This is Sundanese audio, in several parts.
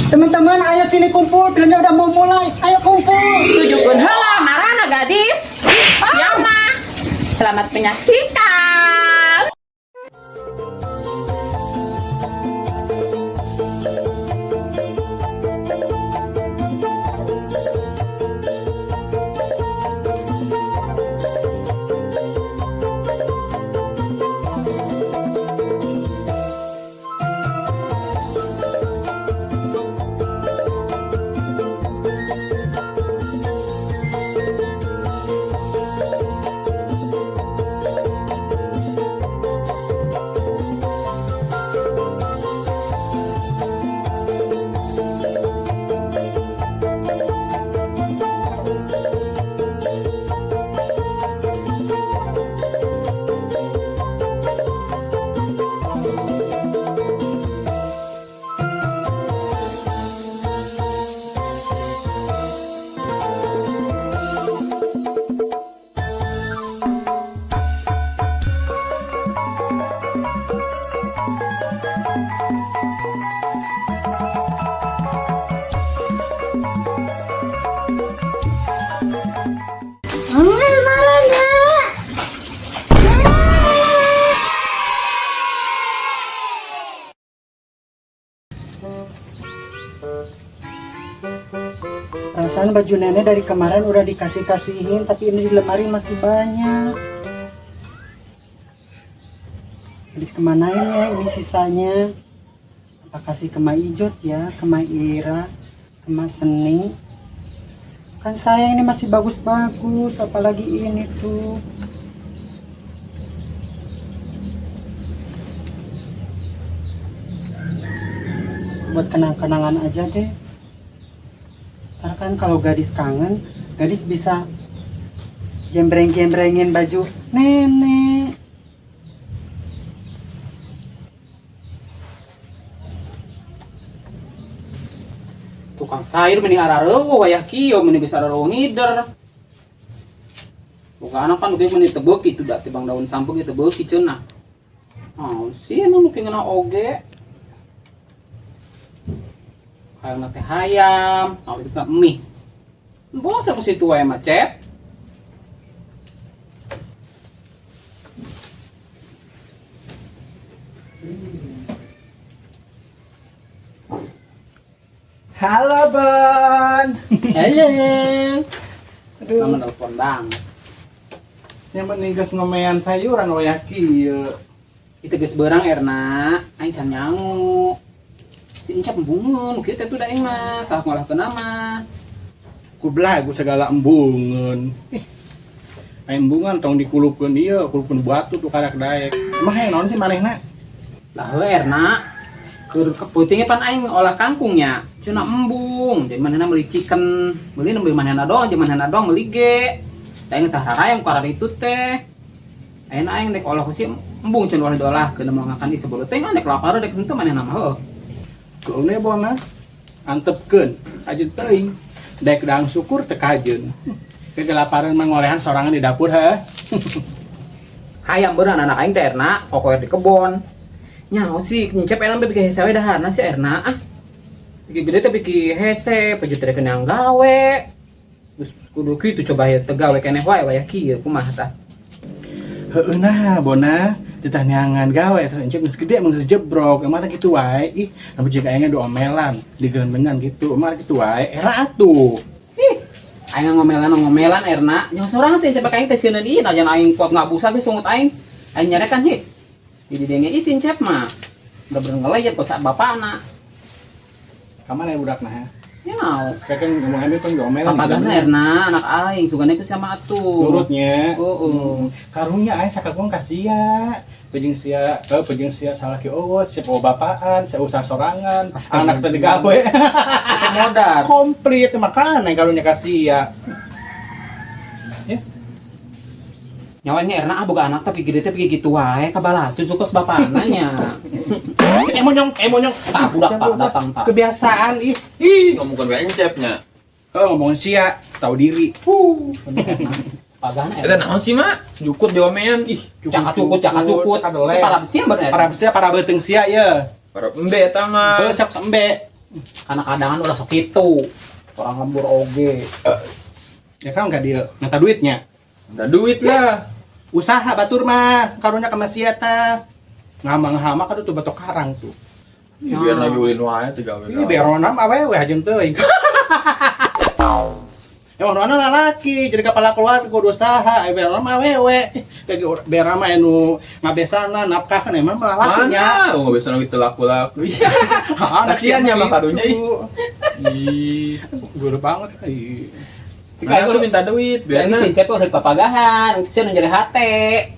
Teman-teman, ayo sini kumpul, filmnya udah mau mulai. Ayo kumpul. Tujukeun heula marana gadis. Siapa? Selamat menyaksikan. Perasaan baju nenek dari kemarin udah dikasih-kasihin, tapi ini di lemari masih banyak. Habis kemanain ya ini sisanya? Apa kasih ke Ma Ijot ya, ke Ma Ira, ke Ma Seni? Kan sayang ini masih bagus-bagus, apalagi ini tuh. Buat kenang-kenangan aja deh. Ntar kan kalau gadis kangen, gadis bisa jembreng-jembrengin baju nenek. Tukang sayur meni arareuweuh wayah kieu meni geus arareuweuh ngider. Boga anak kan ge meni teu beuki tuh da tibang daun sampeu ge teu beuki cenah. Oh, sih emang nu ngeunah oge. Hayang teh hayam, oh itu mah mie. Bosa ku situ wae mah, Cep. Halo Bon. Halo. Aduh, Nama telepon banget. Yang penting geus ngomean sayuran wayah kieu. Itu geus beurang Erna, aing can nyangu. Si Encap embungeun, kieu teh tuh da aing mah, salah ngolahkeun mah. Ku belagu segala embungeun. Ih. Aya embungan tong dikulupkeun ieu, kulupkeun batu tuh karak daek. Emang hayang naon sih manehna? Lah heuh Erna, keur kepeutingnya pan aing olah kangkungnya, cenah embung, jadi manehna meuli chicken, meuli nu manehna doang, jeung manehna doang meuli ge. Da aing tah rarayam ku itu teh. Ayeuna aing dek olah ku si embung cenah ulah diolahkeun moal ngakan di sebelum teh dek lapar dek henteu manehna mah heuh. Keune bona antepkeun, kajeun teuing. Daek daang syukur teu kajeun. Kegelaparan mah ngolehan sorangan di dapur heuh. Hayam beurang anak aing teh Erna, kokoer di kebon. Nyaho sih, Encep enak bikin hese we daharna si Erna ah. Bikin gede teh bikin hese, pejet teh yang gawe. Terus kudu kitu coba ya tegawe keneh wae wayah kieu kumaha tah. Heueuh nah, Bona, titah neangan gawe eta encep geus gede mun geus jebrok, emang teh kitu wae. Ih, lamun jeung aing diomelan, digelembengan gitu, emang kitu wae. Era atuh. Ih, aing ngomelan ngomelan Erna. Nyaho sorangan sih Encep aing teh sieun ieu najan aing kuat ngabusa ge sungut aing. Aing nyarekan hih. Jadi dia ngeisin Encep mah. Bener-bener ngelayap ke sak bapana. Ka mana ya budakna ha? Ya mau. Kayak kan ngomong ambil kan diomelan. Papagana Erna, anak aing sugane ku sama atuh. Nurutnya. Oh, oh. Karunya aing sakakung ka sia. Pejeng sia, pejeng sia salaki eueuh, sia bapaan, sia usaha sorangan, Astaga. anak teu digawe. Asa modar. Komplit makan aing karunya ka sia. Ya, Nyawanya Erna ah boga anak tapi gede teh pergi gitu wae kabalatu cukup bapana nya. Monyong, monyong. Tak budak pak datang pak. Kebiasaan ih. Ih, Ngomongkan wae encepnya. Oh, ngomongin sia, tahu diri. Pagana Eta Erna. naon sih, Mak? Jukut diomean. Ih, Cakap cukut, cakap cukut. Kadeleh. Para sia bener. Para sia, para beuteung sia ye. para embe eta mah. Heuh, sok embe. Karena kadangan ulah sok kitu. Orang lembur oge. Ya kan enggak dia minta duitnya. Minta duit lah. Usaha batur mah, karunya ke masih eta. Ngamang-hama kan tuh batok karang tuh. Ih, biar lagi ulin wae teh gawe. Ini berona mah awewe hajem teuing. Emang mana lalaki jadi kepala keluarga kudu usaha, ai berona mah awewe. Kayak berona mah anu ngabesana nafkah kan emang malah lakinya. Mana? Oh, nggak bisa nangis laku-laku. Iya. Heeh, Kasihan ya sama karunya, ih. Ih. Guru banget ih. Cik Mana aing aku minta duit, biar Biar si Cep udah papagahan, sih nu jadi hate.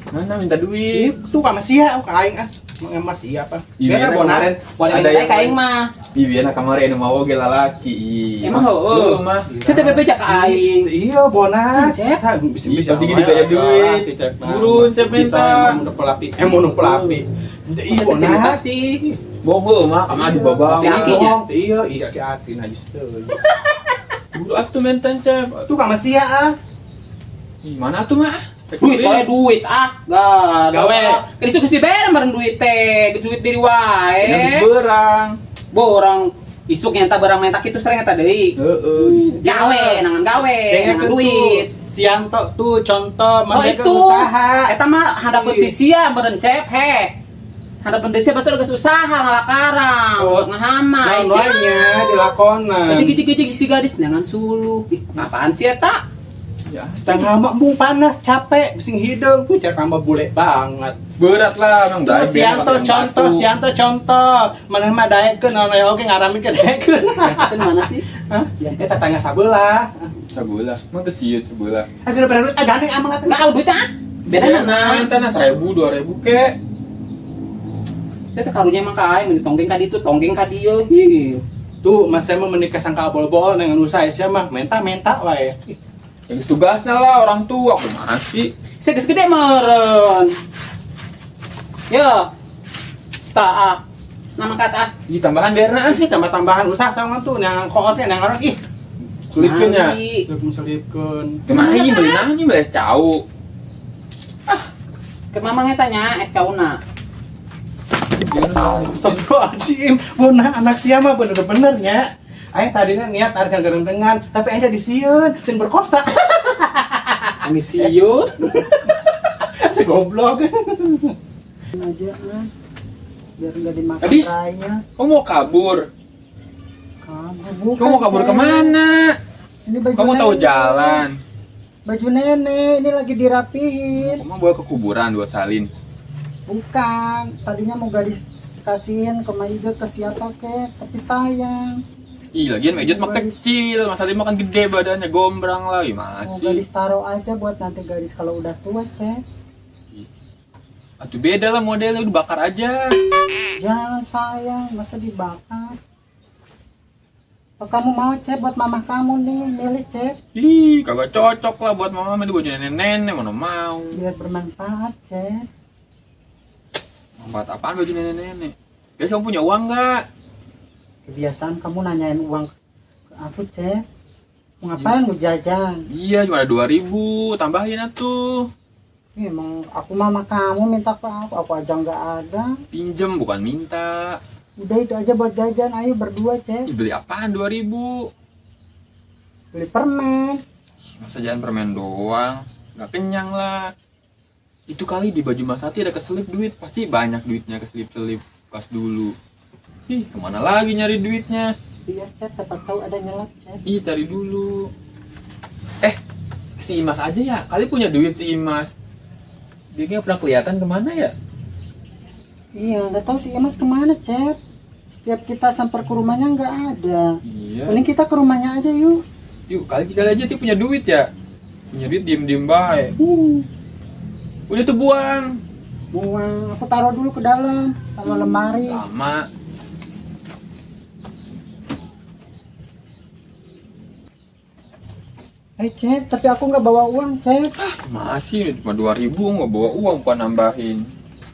Mana minta duit? Itu ka sia ka aing ah. Emang siapa? Ih, Biar biar bona. kemarin Boleh ada minta yang ka aing mah. Ih, biar kemarin anu mau ge lalaki. Ih. Emang heueuh. Lu mah. Si teh bebeja ka aing. Iya, bona. Si Cep. Ih, pasti gini dibere duit. Burun, Cep, minta. Mun pelapi. Mun pelapi. Ih, Masa teh bona. cerita sih. Bohong heueuh mah, kamari di babang. Iya. Aki-akinya. Iya, iya aki-aki najis teuing. Buru atuh minta, Cep. Tuh ka sia ah. Ih, mana atuh mah? Duit wae duit ah. Gak. Gawe. Geus geus dibere bareng duit teh, geus duit diri wae. Ini berang. Borang isuk nyata barang mentak itu sering eta deui. Heeh. Gawe, nangan gawe, nangan duit. Sianto tuh contoh Oh mereka itu. usaha. Eta mah hadapeun ti sia meureun Cep he. Hadapeun ti sia batur geus usaha ngalakarang, Oh. ngahama. Naon wae nya dilakonan. Gijik-gijik si gadis nangan suluh. Ih, apaan sih eta? Ya, Tengah mah embung panas capek bising hideung tuh cari tambah bule banget. berat lah emang Tuh daek Sianto contoh, Sianto contoh. Maneh mah daekeun naon aya oge ngaramin daekeun. Eta mana sih? Hah? Eta tetangga sabelah. Sebelah, emang teu sieun sebelah. Ah geus duit ah gandeng amang atuh. Enggak duit ah. Beda na. Minta na 1000, 2000 ke. Saya teh karunya emang ka aing tonggeng ka ditu, tonggeng ka dieu. Hi. Tuh, mas saya mau menikah sangka bol-bol dengan usaha sia mah menta-menta wae. Yang tugasnya lah orang tua aku masih. Saya geus gede meureun. Yo. Sta ah. Nama kata ah. Ih, tambahan biar Ih, tambah-tambahan usaha sama tuh yang koot yang orang ih. Selipkeun nya. Mari. Selipkeun. Kemarin beli naon beli es cau. Ke mamang eta nya es cauna. Astagfirullahaladzim, bona anak sia mah bener-benernya. Aing tadinya niat harga gerendengan, tapi aing jadi sieun, sieun berkosa. Ani sieun. Si goblok. Aja ah. Biar nggak dimakan Adis. raya. Kamu mau kabur? Kabur bukan. Kamu mau kabur Cep. kemana? Ini baju Kamu tahu nenek. jalan. Baju nenek ini lagi dirapihin. Kamu bawa ke kuburan buat salin. Bukan, tadinya mau gadis kasihin ke Maijot ke siapa kek, tapi sayang. Ih, lagian Mejot mah kecil, Mas Adi makan gede badannya, gombrang lah, Mau masih. gadis taruh aja buat nanti gadis kalau udah tua, Cek. Atuh beda lah modelnya, udah bakar aja. Jangan sayang, masa dibakar. Apa kamu mau, Cep, buat mama kamu nih, milih, Cep. Ih, kagak cocok lah buat mama, ini baju nenek-nenek, mana mau. Biar bermanfaat, Cep. Buat apaan baju nenek-nenek? Guys, kamu punya uang nggak? Kebiasaan kamu nanyain uang ke aku, Cep. Mau ngapain, mau jajan? Iya, cuma ada 2000, tambahin atuh. Ih, emang aku mama kamu minta ke aku aja nggak ada. Pinjem bukan minta. Udah itu aja buat jajan, ayo berdua, Cep. Ih, beli apaan 2000? Beli permen. Masa jalan permen doang, nggak kenyang lah. Itu kali di baju Mas Ati ada keselip duit, pasti banyak duitnya keselip-selip kas dulu. Ih, kemana lagi nyari duitnya? Iya, Cep, siapa tahu ada nyelap, Cep. Ih, cari dulu. Eh, si Imas aja ya, kali punya duit si Imas. Dia nggak pernah kelihatan kemana ya? Iya, nggak tahu si Imas kemana, Cep. Setiap kita samper ke rumahnya nggak ada. Iya. Mending kita ke rumahnya aja yuk. Yuk, kali kita aja dia punya duit ya. Punya duit diem-diem baik. Udah tuh buang. Buang, aku taruh dulu ke dalam, taruh lemari. Lama. Eh, Cep, tapi aku nggak bawa uang, Cep. Masih cuma 2000 nggak bawa uang bukan nambahin.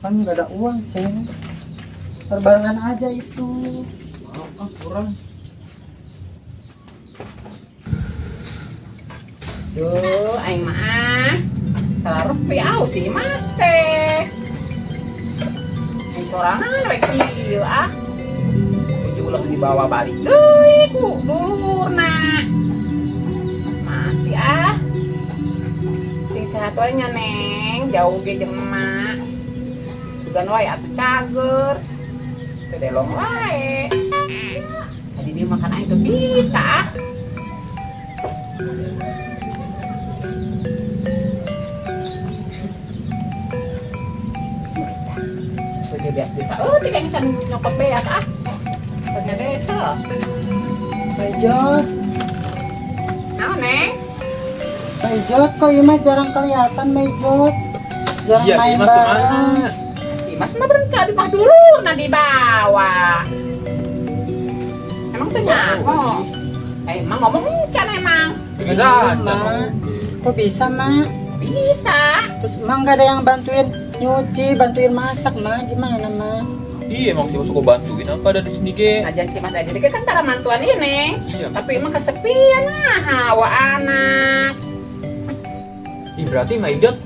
Kan nggak ada uang, Cep. Perbarengan aja itu. Maaf, ah, kurang. Duh, aing mah ah. Sarepe au si Mas teh. Aing sorangan we kieu ah. Dibawa balik deui ku dulurna. Masih ah. Sing sehat wae nya Neng, jauh ge jeung emak. Sugan wae atuh cager. Teu delong wae. Tadi dia makan aing teu bisa ah. Baju beas desa. Oh, tiga kan nyokot beas ah. Punya desa. Pak Ijot, Nah, Neng. Pak Ijot kok Imas jarang kelihatan Pak Ijot. Jarang Iya, si main Imas bareng. kemana? Si Mas mah berengkak di rumah dulu, nah dibawa. Emang tuh nyaho. Eh, emang ngomong encan emang. Dengeran. Mak. Kok bisa, Mak? Bisa. Terus emang gak ada yang bantuin nyuci, bantuin masak, Mak? Gimana, Mak? Iya, emang si Mas suka bantuin apa ada di sini ge? Ajan si Mas aja dikit kan tara mantuan ini. Iya. Tapi emang kesepian ah, hawa anak. Ih, berarti Mak Ijot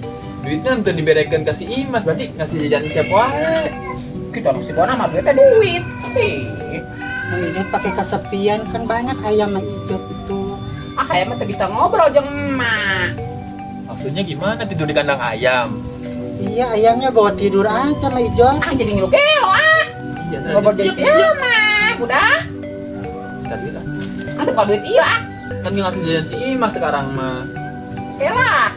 duitnya untuk diberekan kasih Imas, berarti ngasih jajan cep wae. Kita harus si Bona mah duitnya duit. Ih. Mak Ijot pakai kesepian kan banyak ayam Mak Ijot itu. Ah, ayam mah teu bisa ngobrol jeung emak. Maksudnya gimana tidur di kandang ayam? Iya, ayamnya bawa tidur aja Mak Ijot. Ah, jadi ngilu gelo ah. Iya, Ngobrol jadi siapa? Udah. Bentar, duit ah. Ada kalau duit iya ah. Kan dia ngasih jajan si Imas sekarang mah. Oke lah.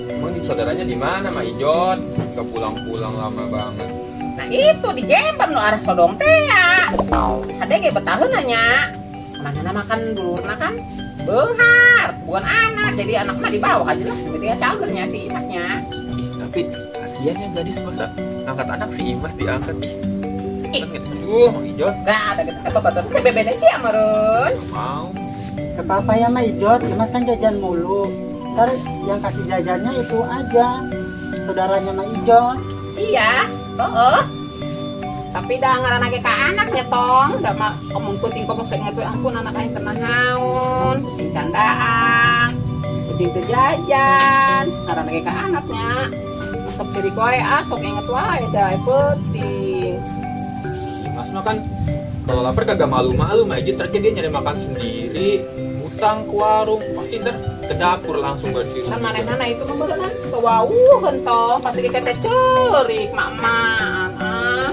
Emang di saudaranya di mana Mak Ijot? Gak pulang-pulang lama banget. Nah itu di Jember nu arah Sodong teh ya. Ada ge betaheun nanya. Kemana makan dulurna kan? Beunghar, bukan anak. Jadi anak mah dibawa aja lah. Jadi dia cagernya si Imasnya. Ih, tapi kasihan ya gadis masa angkat anak si Imas diangkat ih. Ih. Kan gitu. Aduh, Mak Ijot Gak ada gitu teh babatur sebebede sih meureun. gak mau. Gak apa-apa ya Mak Ijot, Imas kan jajan mulu. Ntar yang kasih jajannya itu aja. Saudaranya Mak Ijot. Iya, heeh. Tapi dah ngaranna ge ka anak ya tong, da mah omong penting kok masa ingat we ampun anak aing kena naon, pusing candaan, pusing teu jajan, ngaranna ge ka anaknya. Masuk ciri wae ah, sok inget wae dah penting. Imas mah kan kalau lapar kagak malu-malu, Mak Ijot ntar dia nyari makan sendiri, ngutang ke warung, pasti ntar ke dapur langsung gak di Kan manehna itu mah beunang kewauheun tong, pasti ge teh ceurik mak-mak ah.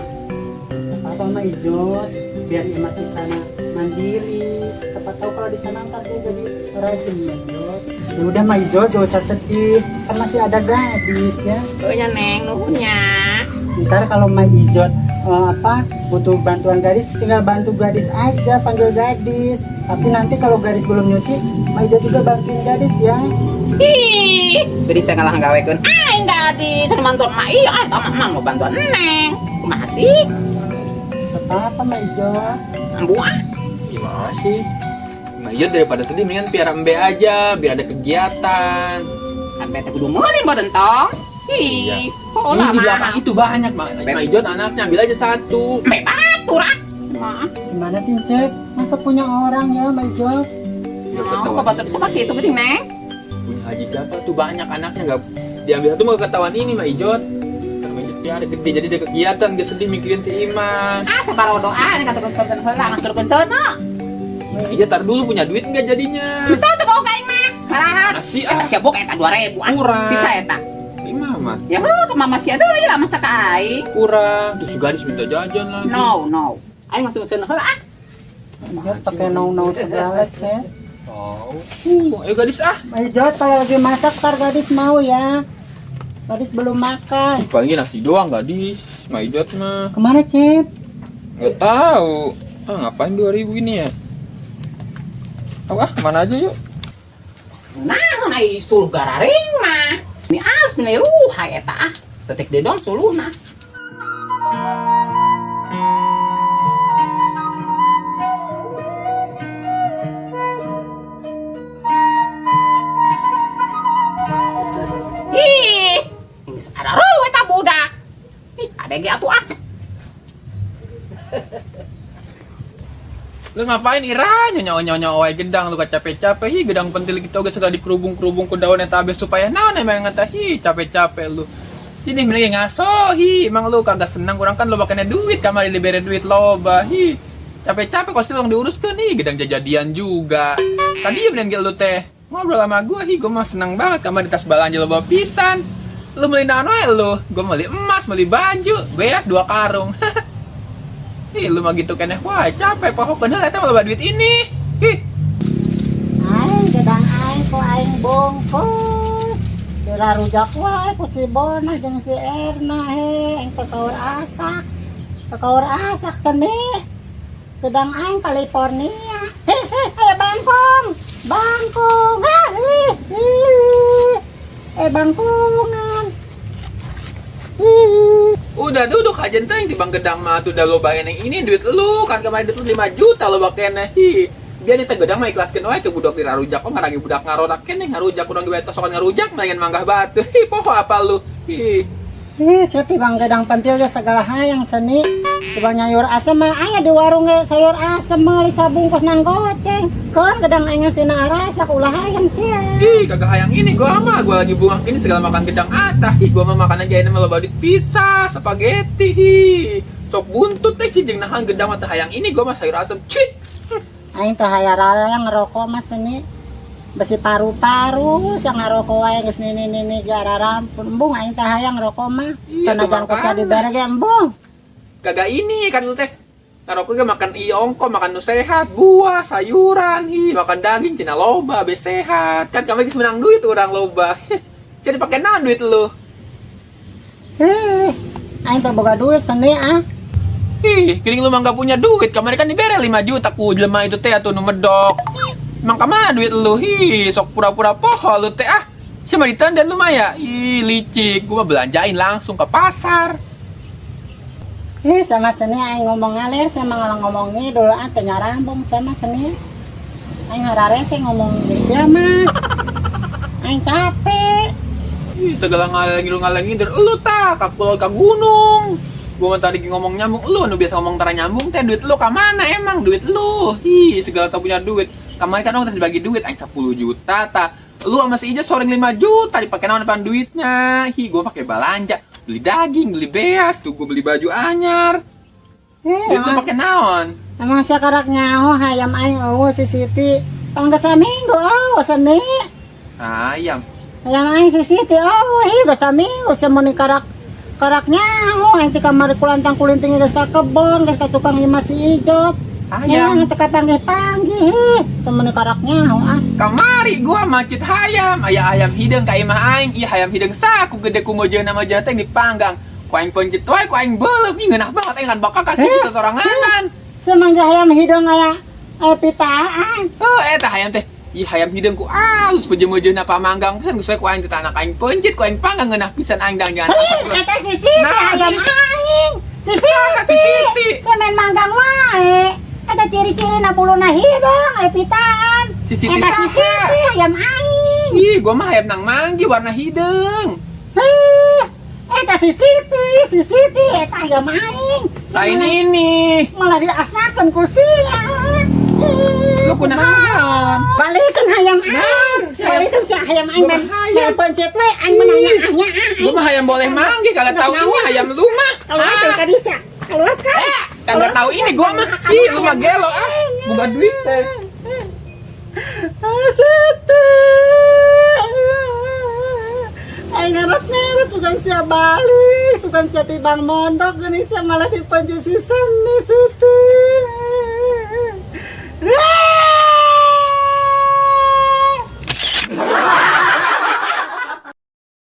Gak apa-apa Mak Ijot, biar Imas di sana mandiri. Siapa tahu kalau di sana ntar dia jadi rajin Mak Ijot. Ya udah Mak Ijot, gak usah sedih. Kan masih ada gadis ya. Heuh nya Neng, nuhun nya. Ntar kalau Mak Ijot butuh bantuan gadis, tinggal bantu gadis aja, panggil gadis. Tapi nanti kalau gadis belum nyuci, Mak Ijot juga bantuin gadis ya. Ih, jadi saya ngalah gawekeun aing gadis, anu bantuan mak iya, ah, tah mak mau bantuan Neng. Kumaha sih? Gak apa-apa Mak Ijot. Ambu ah. Gimana sih? Mak Ijot daripada sedih mendingan piara embe aja, biar ada kegiatan. Kan bete kudu meuli badan tong. Iya. Ih, kok Ini lama. di belakang itu banyak, Mak. Mak Ijot anaknya ambil aja satu. Embe batur ah. Maaf. Gimana sih Cep? Masa punya orang ya Mak Ijot? Ya, Nah, ketahuan. kok batur sama gitu geuning, Neng? Punya haji siapa tuh banyak anaknya nggak diambil satu mah ketahuan ini Mak Ijot. Ntar Mak Ijot piara gede jadi ada kegiatan gak sedih mikirin si Imas. Ah, sabaraha doa nih kata konsultan heula ngasurkeun sono. Mak Ijot tar dulu punya duit nggak jadinya? Juta teu boga aing mah. Marahan. Nasi Eta ah sia boga eta 2000 ah. kurang. Bisa eta. Lima mah Ya heuh ke mama sia deui lah masa ka aing. kurang. Terus si gadis minta jajan lagi. No, no. Aing langsung seuneu heula ah. Mak Ijot pakai nau-nau segala Cep. Tahu. Ayo gadis ah. Mak Ijot kalau lagi masak ntar gadis mau ya. Gadis belum makan. Ih, palingnya nasi doang gadis. Mak Ijot mah. Kemana Cep? Nggak tahu. Ah, ngapain 2000 ini ya? Oh, ah, kemana aja yuk? Nah, ai suluh gararing mah. Ini alus meni ruha eta ah. Tetek dedong suluhna. Ih, ini ada ruh eta budak. Ih, ada ge atuh ah. Lu ngapain Ira? Nyonya-nyonya wae gedang lu capek-capek hi gedang pentil kita oge segala dikerubung-kerubung ke daun eta abis supaya naon emang ngata hi capek-capek lu. Sini mending ngaso hi emang lu kagak senang kurang kan lu makannya duit kamari dibere duit loba hi. Capek-capek kalau sih diuruskan nih, gedang jajadian juga. Tadi ya bener lu teh ngobrol sama gua, hi gua mah seneng banget kamar di tas balanja lo bawa pisan. Lu beli naon wae lu? Gua beli emas, beli baju, beas 2 karung. Ih, lu mah gitu keneh wae, capek pokok kenal eta mah loba duit ini. Ih. Aing gedang aing ku aing bungkus. Dirarujak wae ku si Bonah jeung si Erna he, aing teh kaur asak. Teu kaur asak seni. Gedang aing California. Heh, aya bangkong. Bangkong. Ah, ih, ih. Eh, bangkongan. Ih. Udah duduk aja teh di bang gedang mah tuh udah loba yang ini duit lu kan kemarin duit lu 5 juta loba keneh. Hi. Biar nih teh gedang mah ikhlaskeun wae tuh budak dirarujak kok ngaragi budak ngarorak keneh ngarujak urang ge tosokan ngarujak main manggah batu. Hi, poho apa lu? Hi. Ih, sia tibang gedang pentil ge segala hayang seni. Tibang nyayur asem mah aya di warung ge sayur asem meuli sabungkus nang goceng. Keun gedang aing ngasihna arasak ulah hayang sia. Ih, kagak hayang ini gua mah, gua lagi bungah ini segala makan gedang atah. Ih, gua mah makan aja ini mah loba duit pizza, spaghetti. Hi. Sok buntut teh sih jeung nahan gedang mah teh hayang ini gua mah sayur asem. Cih. Aing teh hayang ngerokok mah seni. Besi paru-paru sia ngarokok wae geus nini-nini ge ararampun. Embung aing teh hayang ngerokok mah. Iya, Sanajan tuh ku sia makana. dibere ge embung. Kagak ini kan lu teh. Ngarokok ge makan ongko, makan nu sehat, buah, sayuran, hi, makan daging cenah loba, be sehat. Kan kami geus menang duit urang loba. Jadi pakai naon duit lu? Heh, aing teh boga duit seni ah. Ih, geuning lu mah nggak punya duit. Kemarin kan dibere 5 juta ku jelema itu teh atuh nu medok. Emang kemana duit lu? Hi, sok pura-pura poho lu teh ah. Siapa ditanda lu mah ya? Ih, licik. Gua mah belanjain langsung ke pasar. Ih, sama seni aing ngomong ngalir, sama ngomong ngidul ah teu nyarambung sama seni. Aing hararese ngomong jeung sia mah. Aing capek. Ih, segala ngaleng ngidul ngaleng ngidul. Lu tak ka kulon ka gunung. Gua mah tadi ngomong nyambung, lu nu biasa ngomong tara nyambung teh duit lu ka mana emang duit lu? Hi, segala tak punya duit. Kemarin kan orang dibagi duit aing 10 juta ta. Lu sama si Ijat soreng 5 juta dipakai naon apaan duitnya? Hi, gua pakai balanja, beli daging, beli beas, tuh gua beli baju anyar. Eh, Duit lu emang, pakai naon? emang sia karak nyaho hayam aing eueuh si Siti. Pang geus saminggu oh seni. Ayam. Hayam aing si Siti oh hi geus saminggu sia mun karak karak nyaho aing ti kamari kulantang kulinting geus ka kebon geus ka tukang imah si Ijot. Hayam. Ya, teu kapanggih-panggih hi. Sia karak nyaho ah. Kamari gua macet hayam, aya ayam hideung ka imah aing, ih hayam hideung saku gede ku mojeuna mah teh dipanggang. Ku aing pencet wae, ku aing beuleum, ih ngeunah banget aing kan bakal kaki bisa soranganan. Semangga hayam hideung aya aya pitaan. Oh, eta hayam teh. Ih hayam hideung ku alus peje-mejeuna pamanggang pisan geus we ku aing teh anak aing pencet, ku aing panggang ngeunah pisan aing dang jangan. Hei, eta si Siti Nah, hayam gitu. aing. Si Siti. Si Siti. Sia main manggang wae. Eta ciri-cirina buluna hideung aya pitaan. Si Siti Eta si saha? Siti hayam aing. Ih, gua mah hayam nang manggi warna hideung. Hei, eta si Siti, si Siti eta hayam aing. Lain ini. Malah diasakeun ku sia. Lu kunaon? Balikeun hayam aing. Balikeun si hayam aing Gua main mah hayam. main pencet we aing menang nyaah. Gua mah hayam boleh manggi kalau tahu ini hayam lu mah. Keluarkan Ah. ka disa. Keluarkan. Eh, kagak tahu ini gua mah. Ih, lu mah gelo ah. Buka duit teh. Ah, Siti. Aing ngarep-ngarep sugan sia balik, sugan sia tibang mondok geuning sia malah dipencet si Seni Siti.